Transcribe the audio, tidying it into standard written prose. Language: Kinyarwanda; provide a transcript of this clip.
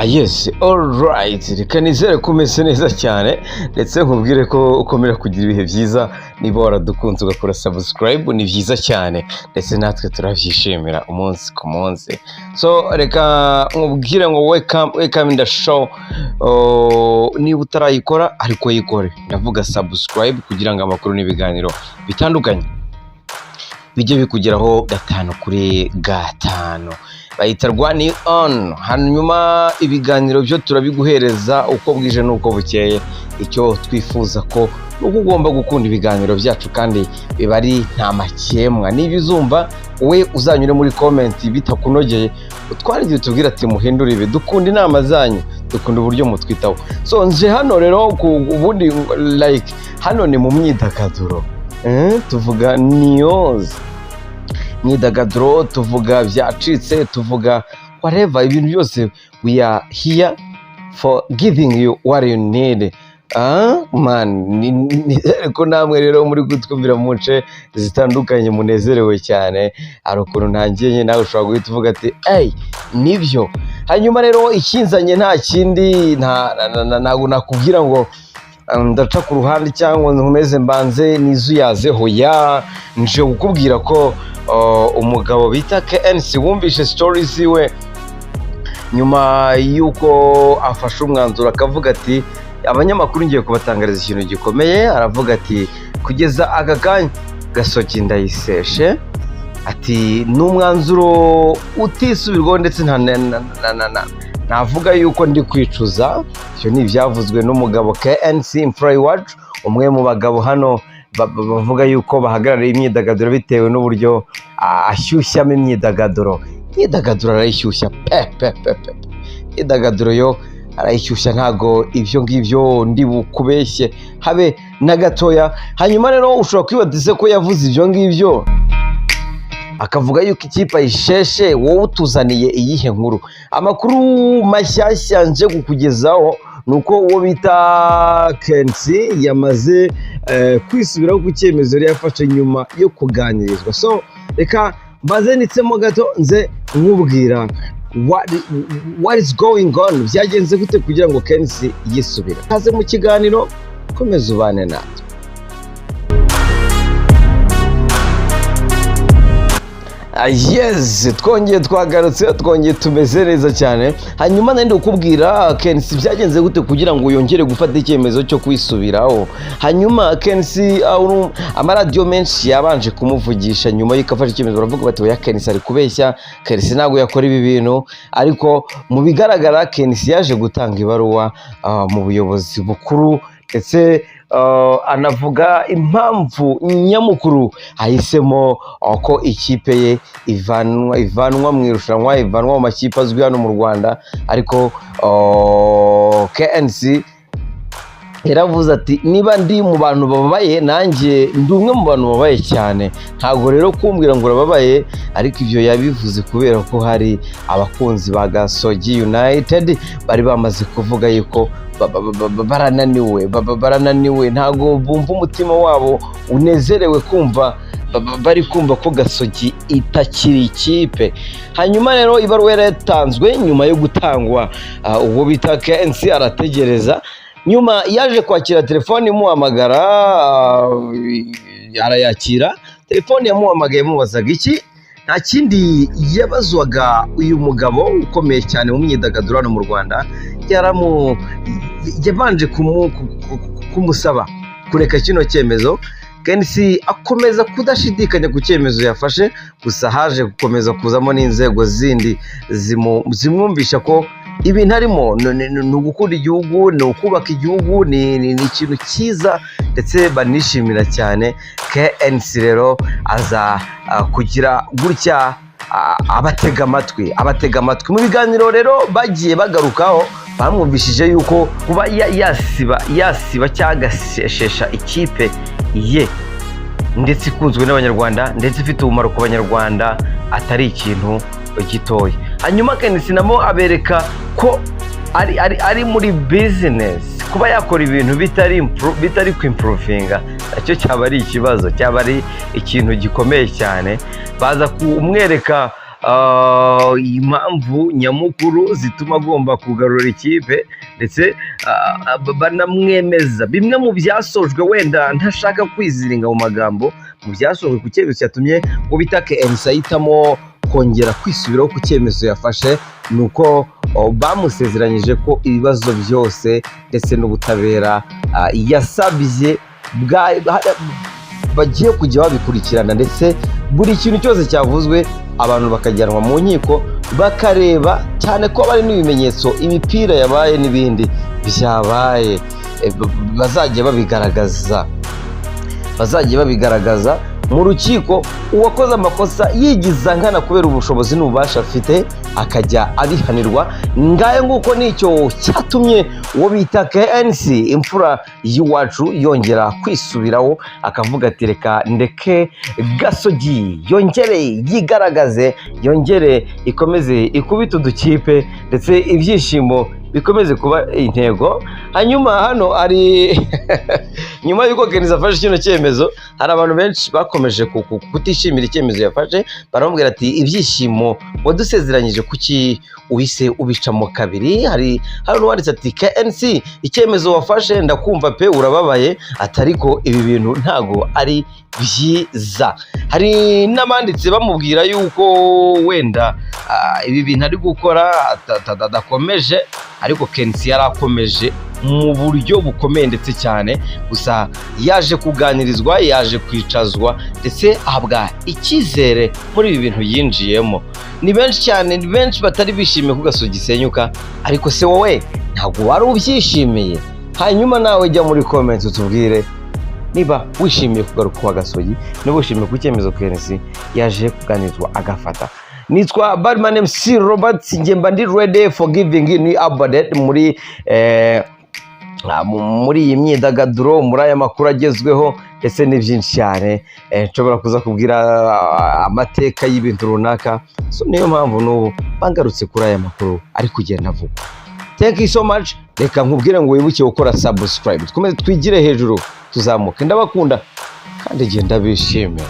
Ah, yes, alright. Reka nizere ko umeze neza cyane, ndetse nkubwire ko ukomera kugira ibihe byiza. Niba waradukunze ugakora subscribe, ni byiza cyane, ndetse natwe turabyishimira umunsi ku munsi. So reka nkubwire ngo welcome, welcome in the show. Oh, niba utarayikora ariko yikore, ndavuga subscribe, kugira ngo amakuru n'ibiganiro bitandukanye bijye bikugeraho 5 kuri 5. Bayita Rwani On. Hanyuma ibiganiro byo turabiguhereza uko bwije n'uko bukeye. Icyo twifuza ko ni uko ugomba gukunda ibiganiro byacu, kandi biba ari nta makemwa. Niba uzumva we, uzanyure muri comment, bitakunogeye utwandikire utubwire ati: "Muhindure ibi." Dukunda inama zanyu, dukunda uburyo mutwitaho. So nje hano rero ku ubundi, like, hano ni mu myidagaduro, tuvuga news, imyidagaduro, tuvuga byacitse, tuvuga whatever, ibintu byose. We are here for giving you what you need. Ah, man, nizere ko namwe rero muri kutwumvira mu nce zitandukanye munezerewe cyane. Hari ukuntu ntangiye, nawe ushobora guhita uvuga ati: "Ey, nibyo." Hanyuma rero ikinzanye nta kindi, ntabwo nakubwira ngo ndaca ku ruhande cyangwa nkomeze mbanze nizuyazeho. Ya nje kukubwira ko umugabo bita KNC, wumvishe stories ziwe nyuma y'uko afashe umwanzuro akavuga ati: "Abanyamakuru, ngiye kubatangariza ikintu gikomeye." Aravuga ati: "Kugeza aka kanya Gasogi ndayiseshe." Ati: "Ni umwanzuro utisubirwaho, ndetse nta navuga yuko ndi kwicuza." Ibyo ni ibyavuzwe n'umugabo KNC, imfura iwacu, umwe mu bagabo hano bavuga yuko bahagarariye imyidagaduro bitewe n'uburyo ashyushyamo imyidagaduro. Imyidagaduro arayishyushya pe pe pe pe. Imyidagaduro yo arayishyushya, ntago ibyo ngibyo ndi bukubeshye habe na gatoya. Hanyuma rero ushobora kwibaza ko yavuze ibyo ngibyo akavuga yuko ikipe ayisheshe, wowe utuzaniye iyihe nkuru? Amakuru mashyashya nje kukugezaho ni uko uwo bita KNC yamaze kwisubiraho ku cyemezo yari yafashe nyuma yo kuganirizwa. So reka mbaze nitsemo gato, nze nkubwira what is going on, byagenze gute kugira ngo KNC yisubire. Kaze mu kiganiro, komeza ubane natwe. Ah, yes, twongeye twagarutse, twongeye tumeze neza cyane. Hanyuma nari ndi kukubwira KNC, byagenze gute kugira ngo yongere gufata icyemezo cyo kwisubiraho. Hanyuma KNC, amaradiyo menshi yabanje kumuvugisha nyuma y'uko afashe icyemezo, baravuga bati: "Oya, KNC ari kubeshya, KNC ntabwo yakora ibi bintu." Ariko mu bigaragara KNC yaje gutanga ibaruwa mu buyobozi bukuru, ndetse anavuga impamvu nyamukuru ahisemo ko ikipe ye ivanwa mu irushanwa, ivanwa mu makipe azwi hano mu Rwanda. Ariko KNC yaravuze ati: "Niba ndi mu bantu bababaye, nanjye ndi umwe mu bantu bababaye cyane. Ntabwo rero kumbwira ngo urababaye." Ariko ibyo yabivuze kubera ko hari abakunzi ba Gasogi United bari bamaze kuvuga yuko barananiwe, barananiwe, ntabwo bumva umutima wabo unezerewe kumva bari kumva ko Gasogi itakiri ikipe. Hanyuma rero ibaruwa yari yatanzwe, nyuma yo gutangwa, uwo bita KNC arategereza. Nyuma yaje kwakira telefone imuhamagara, arayakira. Telefone yamuhamagaye mubazaga iki? Nta kindi yabazwaga uyu mugabo ukomeye cyane mu myidagaduro hano mu Rwanda. Yabanje kumusaba kureka kino cyemezo. KNC akomeza kudashidikanya ku cyemezo yafashe, gusa haje gukomeza kuzamo n'inzego zindi zimwumvisha ko ibintu arimo ni ugukunda igihugu, ni ukubaka igihugu, ni ikintu cyiza ndetse banishimira cyane. KNC rero aza kugira gutya abatega amatwi, abatega amatwi. Mu biganiro rero bagiye bagarukaho, bamwumvishije yuko kuba yasiba cyangwa agashesha ikipe ye, ndetse ikunzwe n'Abanyarwanda, ndetse ifite umumaro ku Banyarwanda, atari ikintu gitoya. Hanyuma KNC namo abereka ko ari muri business, kuba yakora ibintu bitari kwimprovinga nacyo cyaba ari ikibazo, cyaba ari ikintu gikomeye cyane. Baza kumwereka impamvu nyamukuru zituma agomba kugarura ikipe, ndetse banamwemeza bimwe mu byasojwe. Wenda ntashaka kwiziringa mu magambo, mu byasojwe ku cyemezo cyatumye ngo bita KNC ahitamo kongera kwisubiraho ku cyemezo yafashe, ni uko bamusezeranyije ko ibibazo byose ndetse n'ubutabera yasabye bagiye kujya babikurikirana, ndetse buri kintu cyose cyavuzwe abantu bakajyanwa mu nkiko bakareba, cyane ko bari n'ibimenyetso, imipira yabaye n'ibindi byabaye, bazajya babigaragaza mu rukiko. Uwakoze amakosa yigiza nkana kubera ubushobozi n'ububasha afite akajya abihanirwa. Ngayo nguko, nicyo cyatumye uwo bita KNC, imfura y'iwacu, yongera kwisubiraho akavuga ati: "Reka ndeke Gasogi yongere yigaragaze, yongere ikomeze ikubite udukipe, ndetse ibyishimo bikomeze kuba intego." Hanyuma hano ari nyuma y'uko KNC afashe kino cyemezo, hari abantu benshi bakomeje kutishimira icyemezo yafashe. Baramubwira ati: "Ibyishimo wadusezeranyije kuki uhise ubicamo kabiri?" Hari n'uwanditse ati: "KNC, icyemezo wafashe ndakumva pe, urababaye," ati: "ariko ibi bintu ntago ari byiza." Hari n'abanditse bamubwira yuko wenda ibi bintu ari gukora adakomeje, ariko KNC yari akomeje mu buryo bukomeye ndetse cyane. Gusa yaje kuganirizwa, yaje kwicazwa, ndetse ahabwa icyizere muri ibi bintu yinjiyemo. Ni benshi cyane, ni benshi batari bishimiye ko Gasogi isenyuka, ariko se wowe ntabwo wari ubyishimiye? Hanyuma nawe jya muri comments utubwire niba wishimiye kugaruka kwa Gasogi, niba wishimiye ku cyemezo KNC yaje kuganirizwa agafata. Nitwa Badman MC Robert, njye mba ndi ready for giving new update muri iyi myidagaduro, muri aya makuru agezweho, ndetse ni byinshi cyane. Nshobora kuza kubwira amateka y'ibintu runaka. So niyo mpamvu n'ubu bangarutse kuri aya makuru ari kugenda avugwa. Thank you so much. Reka nkubwire ngo wibuke gukora subscribe, dukomeze twigire hejuru, tuzamuke. Ndabakunda kandi genda bishimira.